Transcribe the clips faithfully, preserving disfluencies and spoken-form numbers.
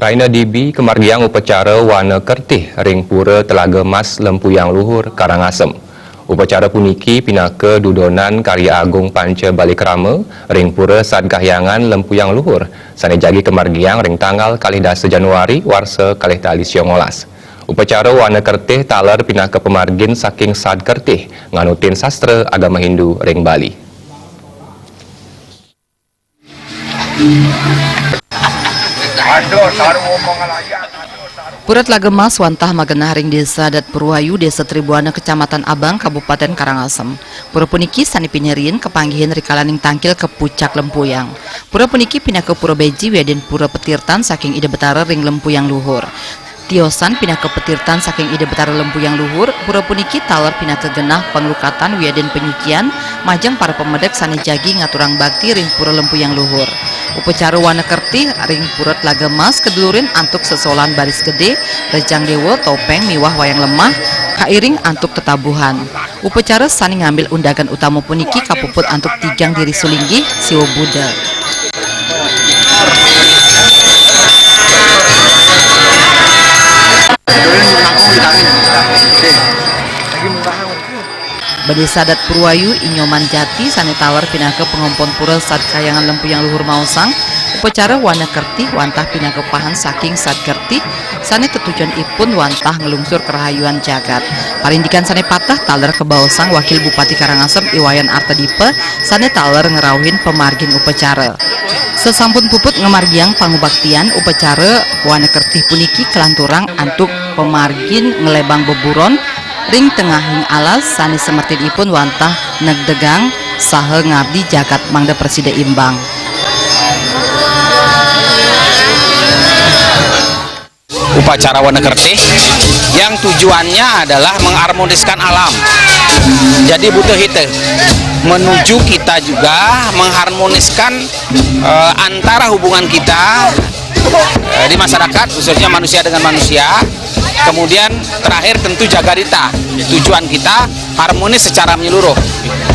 Rahina dibi kamargiang upacara Wana Kertih ring Pura Telaga Mas Lempuyang Luhur, Karangasem. Upacara puniki pinaka dudonan karya agung Panca Balikrama ring Pura Sad Kahyangan Lempuyang Luhur, sane jagi kamargiang ring tanggal kalih dasa Januari warsa kalih tali sia ngolas. Upacara Wana Kertih taler pinaka pamargin saking Sad Kertih nganutin sastra agama Hindu ring Bali. Pura Telaga Mas wantah magenah ring Desa Adat Purwayu, Desa Tribuana, Kecamatan Abang, Kabupaten Karangasem. Pura puniki sane pinyerin kapanggihin rikalaning tangkil ka pucak Lempuyang. Pura puniki pinaka pura beji wiadin pura patirtan saking Ida Betara ring Lempuyang Luhur. Tiosan pinaka patirtan saking Ida Betara Lempuyang Luhur, pura puniki taler pinaka genah panglukatan wiadin panyucian majeng para pamedek sane jagi ngaturang bakti ring Pura Lempuyang Luhur. Upacara Wana Kertih ring Pura Telaga Mas kadulurin antuk sesolan baris gede, rejang dewa, topeng miwah wayang lemah, kairing antuk tetabuhan. Upacara sane ngambil undagan utama puniki kapuput antuk tigang diri sulinggih Siwa Buddha. Bade Desa Adat Purwayu, Inyoman Jati sane taler pinaka pangompon pura Sad Kahyangan Lempuyang Luhur maosang, upacara Wana Kertih wantah pinaka pahan saking Sad Kertih, sane tetujonipun wantah nglungsur karahayuan jagat. Parindikan sane pateh taler kabaosang Wakil Bupati Karangasem I Wayan Artadipa sane taler ngrauhin pamargin upacara. Sasampun puput ngamargiang pangubaktian, upacara Wana Kertih puniki kalanturang antuk pamargin nglebang beburon ring tengahing alas sane semertinipun wantah negdegang saha ngabdi jagat mangda prasida imbang. Upacara Wana Kertih yang tujuannya adalah mengharmoniskan alam. Jadi butuh itu menuju kita juga mengharmoniskan eh, antara hubungan kita eh, di masyarakat, khususnya manusia dengan manusia. Kemudian terakhir tentu jagadita. Tujuan kita harmonis secara menyeluruh.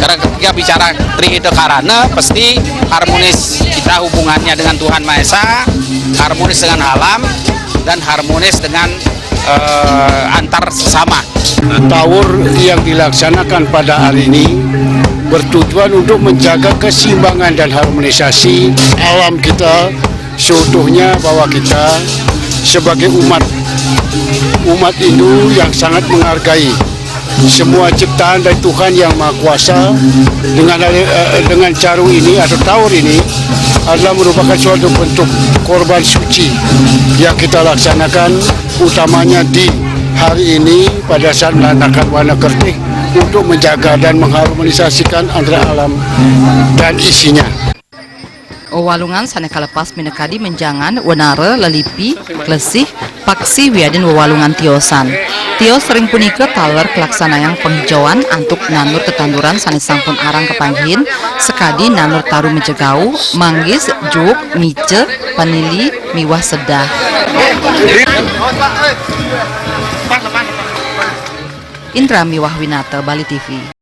Karena ketika bicara Tri Hita Karana, pasti harmonis kita hubungannya dengan Tuhan Maha Esa, harmonis dengan alam, dan harmonis dengan eh, antar sesama. Taur yang dilaksanakan pada hari ini bertujuan untuk menjaga keseimbangan dan harmonisasi alam kita seutuhnya, bahwa kita sebagai umat, umat Hindu yang sangat menghargai semua ciptaan dari Tuhan Yang Maha Kuasa, dengan hari- eh, dengan caru ini atau taur ini adalah merupakan suatu bentuk korban suci yang kita laksanakan, utamanya di hari ini pada saat menandakan Wana Kertih untuk menjaga dan mengharmonisasikan antara alam dan isinya. Wewalungan sane kalepas minakadi menjangan, wenara, lelipi, klesih, paksi wiadin wewalungan tiosan. Tios ring punika taler kalaksanayang pangijoan antuk nanur tetanduran sane sampun arang kapanggihin, sakadi nanur taru mejegau, manggis, juuk, mica, panili, miwah sedah. Indra miwah Winata, Bali T V.